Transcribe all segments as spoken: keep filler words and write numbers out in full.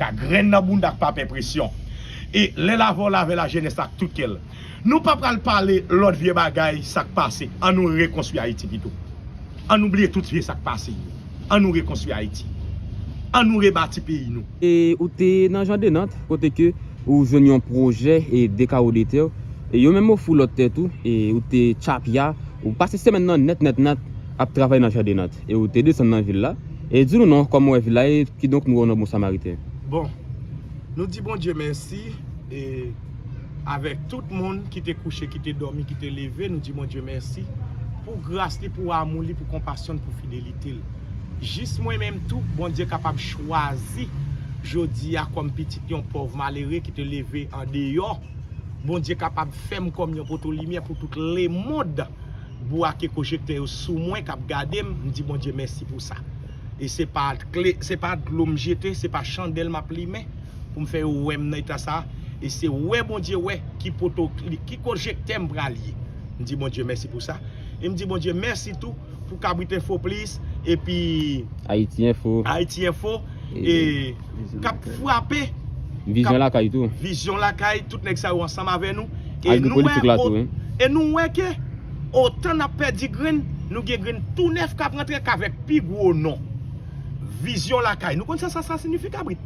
Ka grenn nan bounda k pa pè presyon. E lè l avè w, l avè lajenès ak tout kè l. Nou pa pral pale lòt vye bagay, sa k pase. An nou rekonstwi Ayiti pito. An nou bliye tout vye sa k pase yo. An nou rekonstwi Ayiti. An nou rebati peyi nou. E ou te nan Jan de Nant, kote ke ou jwenn yon pwojè e de kawo de tè. E yo menm ofri w lòt tè tou, e ou te tchapya, ou pase semèn nan nèt, nèt, nèt ap travay nan Jan de Nant. E ou te desann nan vil la. E di nou non, kòman w wè vil la, e kidonk nou wè w nan Bon Samariten. Bon, nou di Bondye mèsi, e avèk tout moun ki te kouche, ki te dòmi, ki te leve, nou di Bondye mèsi pou gras li, pou amou li, pou konpasyon l, pou fidelite l. Jis mwen menm tou, Bondye kapab chwazi jodi a kòm pitit yon pòv malere ki te leve andeyò. Bondye kapab fè m kòm yon poto limyè pou tout lemonn. Bwake pwojektè yo sou mwen k ap gade m, m di Bondye mèsi pou sa. E se pa kle, se pa dlo m jete, se pa chandèl m ap limen pou m fè yo wè m nan eta sa a. E se wè Bondye wè ki poto, ki pwojektè m pral ye. M di Bondye mèsi pou sa. E m di Bondye mèsi tou pou Kabrit Enfo Plis epi Ayiti Enfo. Ayiti Enfo, e k ap frape. Vizyon Lakay tou. Vizyon Lakay, tout nèg sa yo ansanm avè nou. E nou wè, e nou wè ke otan n ap pèdi grenn, nou gen grenn tou nèf k ap rantre k avèk pi gwo non. Vizyon Lakay. Nou konn sa sa, sa siyifi, Kabrit?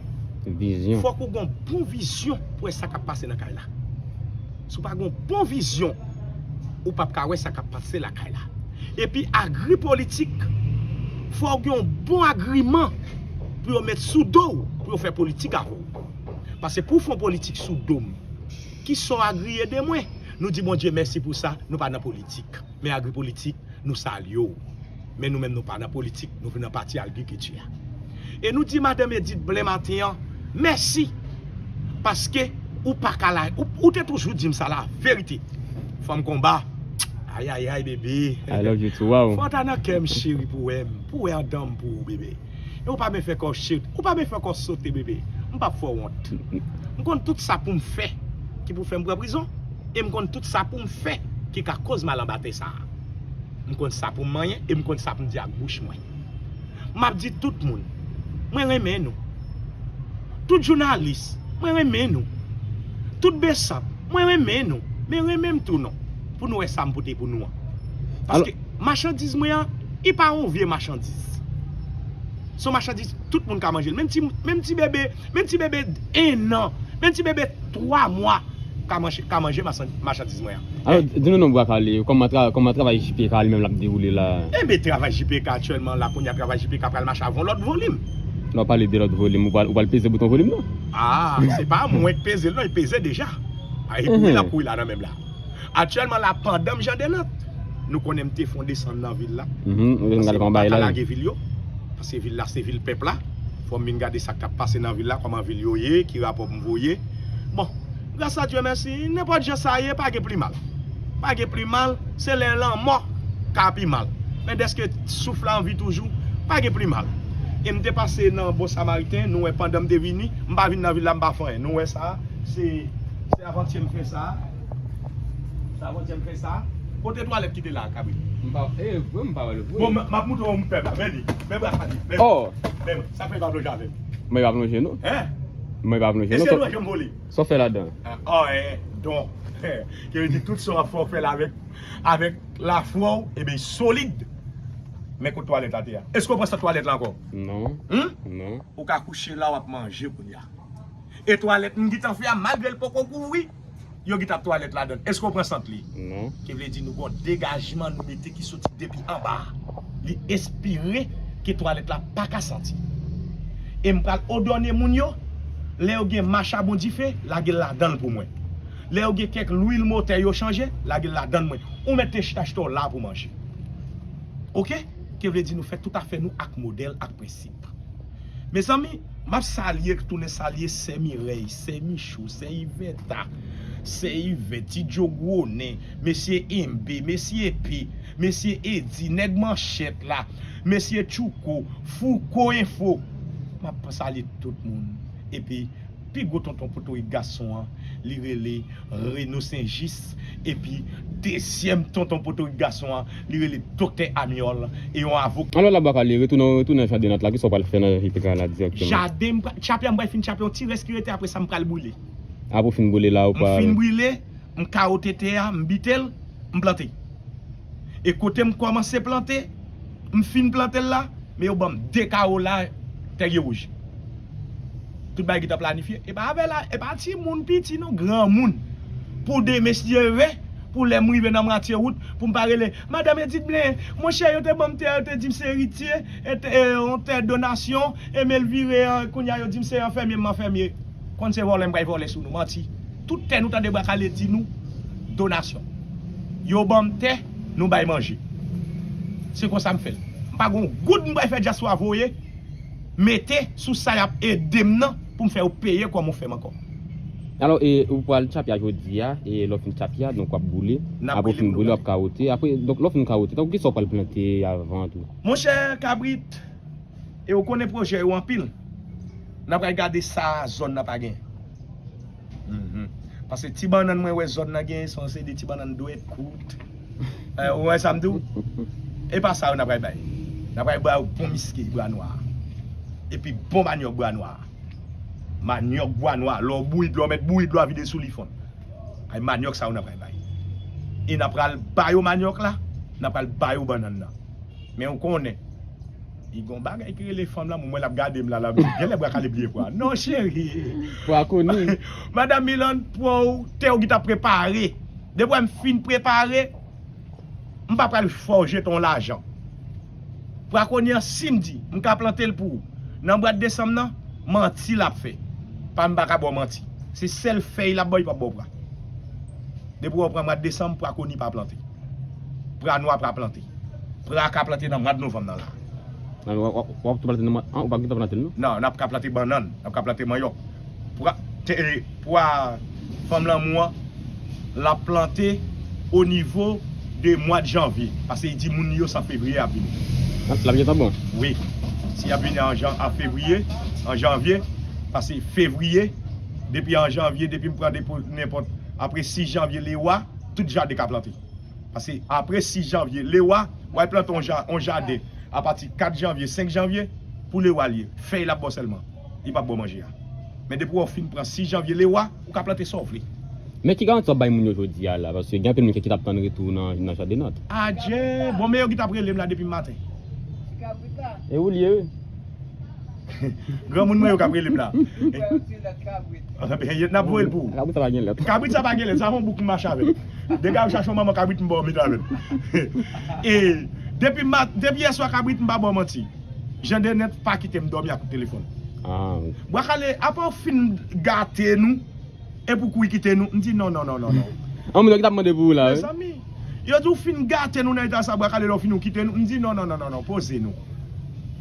Vizyon. Fòk ou gen yon bon vizyon pou wè sa k ap pase nan kay la. Si w pa gen yon bon vizyon, ou p ap ka wè sa k ap pase lakay la. Epi agri politik, fò w gen yon bon agriman pou yo met sou do w, pou yo fè politik avè w. Paske pou w fè yon politik sou do m, ki sa w agri ye de mwen? Nou di Bondye mèsi pou sa, nou pa nan politik. Men agri politik, nou salye w. Men nou menm nou pa nan politik, nou vin nan pati agrikilti a. E nou di madanm Edith Blay maten an, mèsi. Paske ou pa ka la, ou, ou te toujou di m sa la verite. Fanm konba. Ayayay, bebe. I love you too, wow. Fò w ta nan kè m, cheri, pou w wè m, pou w wè anndan m pou ou, bebe. E ou pa ben fè kò w cheri, ou pa ben fè kò w sote, bebe. M p ap fè w wont. M konn tout sa pou m fè ki pou fè m pran prizon. E m konn tout sa pou m fè ki ka koz m al anba tè sa a. M konn sa pou m manyen e m konn sa pou m di ak bouch mwen. M ap di tout moun, mwen renmen nou. Tout jounalis, mwen renmen nou. Tout besap, mwen renmen nou. Men renmen m tou non, pou nou wè sa m pote pou nou an. Paske machandiz mwen an, li pa yon vye machandiz. Se yon machandiz tout moun ka manje l. Menm ti, menm ti bebe, menm ti bebe en an, menm ti bebe twa mwa ka manje, ka manje machan-, machandiz mwen an. Alò, di nou non, Bwa Kale, kòman tra-, kòman travay J P K li menm l ap dewoule la? Enben, travay J P K aktyèlman la, kounye a travay J P K pral mache avè yon lòt volim. Lè w pale de lòt volim, ou pral, ou pral peze bouton volim nan? Ah, se pa mwen k peze l non, li peze deja. Ah, e kouri l ap kouri la nan menm la. Aktyèlman la, pandan m Jan de Nant, nou konnen m te fè yon desann nan vil la. Paske nou pa ka lage vil yo. Paske vil la se vil pèp la. Fò m vin gade sa k ap pase nan vil la, kòman vil yo ye, ki rapò m voye. Bon, gras a Dye mèsi, nenpòt jan sa ye, pa gen pli mal. Pa gen pli mal, se lè lanmò ka pi mal. Men dèske souf la an vi toujou, pa gen pli mal. E m te pase nan Bon Samariten, nou wè pandan m te vini, m pa vin nan vil la, m pa fè anyen. Nou wè sa, se, se avantyè m fè sa. Se avantyè m fè sa. Kote twalèt ki te la, Kabrit? M pa, e, vre, m pa wè l vre. Bon, m, m ap moutre w yon pèp la, men li. Men bra sa li. Men, oh, men sa fè pa plonje avè m. Mwen pa plonje, non. Hein? Mwen pa plonje, non. Èske nou wè jan m vole? Sa w fè ladan? Ah, oh, eh, don. Ki vle di tout sa w ap fè, w fè l avèk, avèk lafwa w, ebyen, solid. Men kot twalèt la te a. Èske w pran sant twalèt la ankò? Non. Hmm? Non. Ou ka kouche la, w ap manje kounye a. E twalèt m gentan fè a, malgre l poko kouvri, yo gentan ap twalèt ladan l. Èske w pran sant li? Non. Ki vle di nou gon degajman nou mete ki soti depi anba a. Li espire ke twalèt la pa ka santi. E m pral òdone moun yo, lè yo gen machabon dife, lage l ladan l pou mwen. Lè yo gen kèk lwil motè yo chanje, lage l ladan l mwen. Ou mèt te chita chita w la pou manje. Oke? Ki vle di nou fè tout afè nou ak modèl, ak prensip. Mezanmi, m ap salye, tounen salye sè Mirèy, sè Michou, sè Ivèta, sè Ivèt, Ti Djo Gwonen, mesye Enbe, mesye P, mesye Edi, nèg manchèt la, mesye Tchouko, Fouco Info. M ap salye tout moun. Epi, Pi gwo tonton potorik gason an, li rele Reno Senjis. Epi dezyèm tonton potorik gason an, li rele Doktè Amiol. E yon avoka. Alò, la, Bwa Kale, retounen, retounen Jadenat la, kisa w pral fè nan J P K la dirèkteman? Jaden, m pra- tchape a, m pral fin tchape yon ti rès ki rete, apre sa, m pral boule. Apre w fin boule la, ou pral. M fin boule, m kawote tè a, m bite l, m plante. E kote m kòmanse plante, m fin plante l la, men yo ban m de kawo la, Tègyewouj. Tout bagay gentan planifye. E pa avè la, e pa timoun piti non, granmoun. Pou demen, si Dye vle, pou lè m rive nan mwatye wout, pou m pa rele, Madanm Edith Blain, monchè, yo te ban m tè, yo te di m se eritye, e te- e, yon tè donasyon, e men l vire, an, kounye a yo di m se anfèmye, m anfèmye. Konn se vòlè m pral vòlè sou nou, manti. Tout tè nou tande Bwa Kale di nou, donasyon. Yo ban m tè, nou bay manje. Se konsa m fè l. M pa gon goud m pral fè dyaspora voye mete sou sa y ap ede m nan pou m fè yo peye kòman w fè m ankò. Alò, e, ou pral tchape a jodi a, e lè w fin tchape a, donk w ap boule. Apre w fin boule, w ap kawote. Apre, donk lè w fin kawote, tankou kisa w pral plante avan tou? Monchè, kabrit, e ou konnen pwojè yo anpil. N ap pral gade sa zòn nan pa gen. Mhm. Paske ti bannann mwen wè zòn nan gen, se yon seri de ti bannann dwèt, kout. Eh, ou wè sa m di w? E pa sa yo n ap pral bay. N ap pral bay bon miske bwa nwa. Epi bon manyòk bwa nwa. Manyòk bwa nwa, lè w bouyi dlo, w mèt bouyi dlo a vide sou li fonn. Ay manyòk sa yo n ap pral bay. E n ap pral ba yo manyòk la, n ap pral ba yo bannann nan. Men ou konnen, li gon bagay ki rele fanm lanmou, mwen l ap gade m la, l ap di, genlè Bwa Kale bliye pwa. Non, cheri. Pwa koni. Madanm Milan, pwa w, tè w ki t ap prepare. Depi w wè m fin prepare, m pa pral fè w jete yon lajan. Pwa koni an, si m di, m ka plante l pou ou. Nan bwa desanm nan, manti l ap fè. Pa m pa ka ba w manti. Se sèl fèy l ap ba w, li p ap ba w pwa. Depi w wè w pran mwa desanm, pwa koni pa plante. Pwa nwa pa plante. Pwa ka plante nan mwa novanm nan la. Nan, w ap, w ap, w ap tou plante nan mwa, an, ou pa gentan plante l, non? Non, n ap ka plante bannann, n ap ka plante manyòk. Pwa, te, pwa fanm lanmou an, l ap plante o nivo de mwa de janvye. Paske li di moun li yo se an fevriye y ap vini. L ap gentan bon? Wi. Si y ap vini an jan-, an fevriye, an janvye, paske fevriye, depi an janvye, depi m pran depo nenpòt, apre sis janvye, lewa, tout jaden ka plante. Paske apre sis janvye, lewa, w al plante yon ja-, yon jaden apati kat janvye, senk janvye, pou lewa l ye. Fèy l ap ba w sèlman. Li p ap ba w manje a. Men depi w fin pran sis janvye, lewa, ou ka plante sa w vle. Men ki garanti w ap bay moun yo jodi a la? Paske gen anpil moun ki, ki t ap tann retou nan, nan Jadenat. Adje, bon, men yo ki t ap rele m la depi maten. E ou l ye, wi. Granmoun mwen yo k ap rele m la. N ap voye l pou ou. Kabrit sa pa gen lèt. Kabrit sa pa gen lèt, sa yon bouk m mache avè l. Dega yo chache yon manman kabrit m ba w met avè l. E depi mat, depi yèswa kabrit m pa ba w manti. Jadenat pa kite m dòmi ak kout telefòn. Ah, wi. Bwa Kale, apa w fin gate nou, e pou kouri kite nou, m di non, non, non, non, non. An moun yo ki t ap mande pou ou la, wi. Mezanmi, yo di w fin gate nou nan eta sa, Bwa Kale, lè w fini w kite nou, m di non, non, non, non, non, poze nou.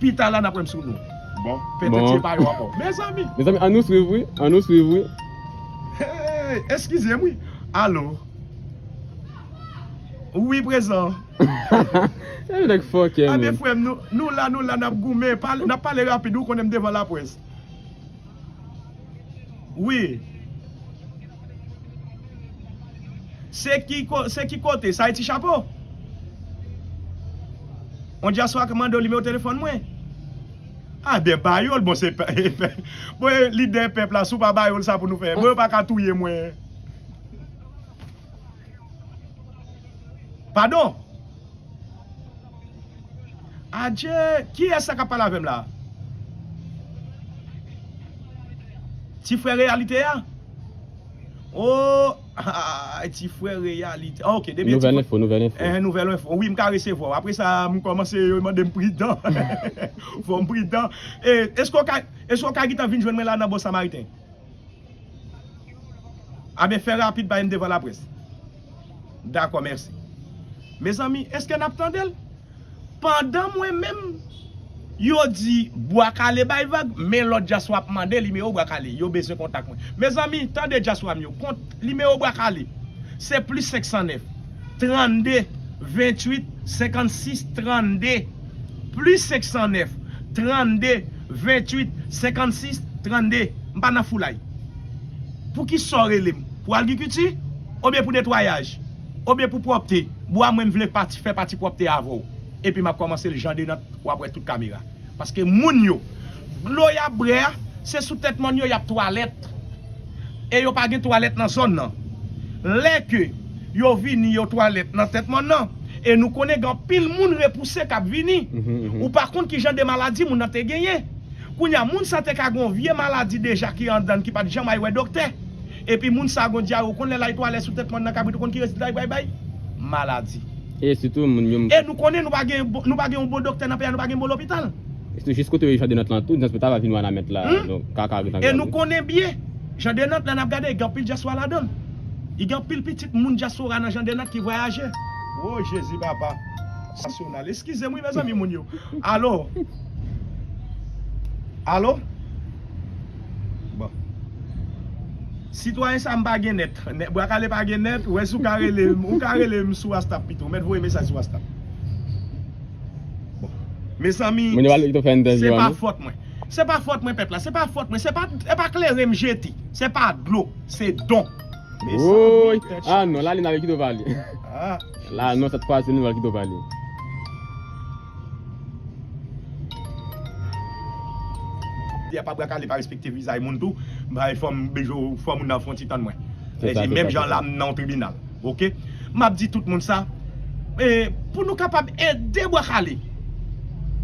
Pita la n ap wè m sou nou. Bon, petèt se pa yo ankò. Mezanmi. Mezanmi, an nou swiv, wi. An nou swiv, wi. Hey, eskize m, wi. Alo. Wi, prezan. Nèg fòkè, men. Frè m, nou, nou la, nou la, n ap goumen. Pale, n ap pale rapid, ou konnen m devan laprès. Wi. Se ki ko-, se ki kote? Sa e ti chapo? On dyaspora k mande w nimewo telefòn mwen. A, de ba yo l, bon, se pè-, pè-, bon, e lidè pèp la, si w pa ba yo l, sa pou nou fè? Bon, yo pa ka touye mwen. Padon? Adje, kiyès sa k ap pale avè m la? Ti frè Reyalite a? O, ah, ti frè Reyalite. Ah, ok, depi Nouvèl Enfo, Nouvèl Enfo. Eh, Nouvèl Enfo. Wi, m ka resevwa w. Apre sa, m kòmanse, yo mande m pridan. Fò m pridan. E, èske w ka, èske w ka gentan vin jwenn mwen la nan Bon Samariten? A ben, fè rapid, bay m devan laprès. Dakò, mèsi. Mezanmi, èske n ap tande l? Pandan mwen menm, yo di Bwa Kale bay vag, men lòt dyaspora ap mande nimewo Bwa Kale. Yo bezwen kontak mwen. Mezanmi, tande dyaspora m yo, kont, nimewo Bwa Kale, se plis senk san nèf, trannde, venntuit, senkannsis, trannde. Plis senk san nèf, trannde, venntuit, senkannsis, trannde. M pa nan foulay. Pou ki sa w rele m? Pou agrikilti? Oubyen pou netwayaj? Oubyen pou pwòpte? Bwa, mwen, m vle pati, fè pati pwòpte avè w. Epi m ap kòmanse l Jan Denant, w ap wè tout kamera. Paske moun yo, dlo y ap bwè a, se sou tèt mòn yo y ap twalèt. E yo pa gen twalèt nan zòn nan. Lè ke yo vini, yo twalèt nan tèt mòn nan, e nou konnen gen anpil moun repouse k ap vini. Ou pa konn ki jan de maladi moun nan te genyen. Kounye a, moun sa te ka gen yon vye maladi deja ki anndan l, ki pa t janm al wè doktè. Epi moun sa gen yon dyare, ou konn lè l al twalèt sou tèt mòn nan, kabrit, ou konn ki rezilta li pral bay? Maladi. E sitou moun yo. E nou konnen nou pa gen bon, nou pa gen yon bon doktè nan peyi a, nou pa gen bon lopital. Sitou jis kote Jan Denant lan tou, dyans ta va vin Wanament la. Donk, kaka gentan. E nou konnen byen, Jan Denant la n ap gade, gen anpil dyaspora ladan l. Gen anpil pitit moun dyaspora nan Jan Denant ki vwayaje. O Jezi papa. Nasyonal. Eskize m wi, mezanmi, moun yo. Alo? Alo? Bon. Sitwayen sa m pa gen nèt. Nèt, Bwa Kale pa gen nèt. Ou wè si w ka rele m, ou ka rele m sou WhatsApp pito. Mèt voye mesaj sou WhatsApp. Bon. Mezanmi, se pa fòt mwen. Se pa fòt mwen, pèp la. Se pa fòt mwen. Se pa, se pa kleren m jete. Se pa dlo. Se don. Woy! Ah non, la li n ap kite w pale. Ah. La non, sèt fwa se nou pral kite w pale. Di a pa Bwa Kale pa respekte vizaj moun tou. Bay fò m bezo fò moun nan fè yon ti tann mwen. Se sa, se menm jan la m nan yon tribinal. Oke? M ap di tout moun sa. E, pou nou kapab ede Bwa Kale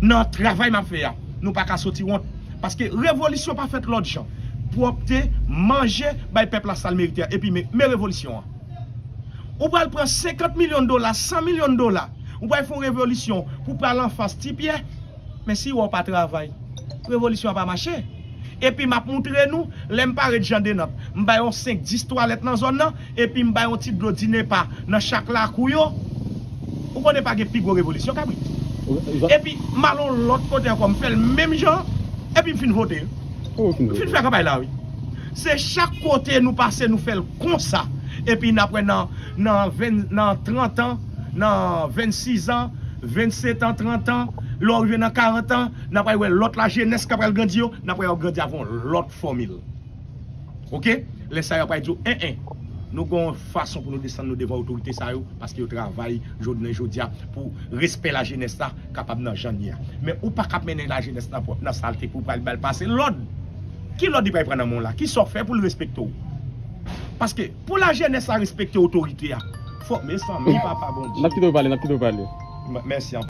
nan travay m ap fè a, nou pa ka soti wont. Paske revolisyon pa fèt lòt jan. Pwòpte, manje, bay pèp la sa l merite a. Epi men, men revolisyon an. Ou pral pran senkant milyon dola, san milyon dola. Ou pral fè yon revolisyon pou pral anfas Ti Pyè. Men si w pa travay, revolisyon an pa mache. Epi m ap moutre nou, lè m parèt Jan Denant, m bay yon senk, dis twalèt nan zòn nan, epi m bay yon ti dlo Dinepa nan chak lakou yo. Ou konnen pa gen pi gwo revolisyon, kabrit. Epi m al yon lòt kote ankò, m fè l menm jan, epi m fin vote. M fin fè kanpay la, wi. Se chak kote nou pase, nou fè l konsa. Epi n ap wè nan, nan ven, nan trant an, nan vennsis an, vennset an, trant an, lè w rive nan karant an, n ap wè lòt lajenès k ap pral grandi yo, n ap wè yo grandi avè yon lòt fòmil. Oke? Lè sa yo ap pral di w, en, en, nou gen yon fason pou nou desann nou devan otorite sa yo, paske yo travay jounen jodi a pou respè lajenès la kapab nan jan l ye a. Men ou pa ka ap mennen lajenès nan pwòp, nan salte pou w pral ba l pase lòd. Ki lòd li pral pran nan men w la? Kisa w fè pou l respekte w? Paske pou lajenès la respekte otorite a, fò, mezanmi, papa Bondye. N ap kite w pale, n ap kite w pale. M-, mèsi anpil.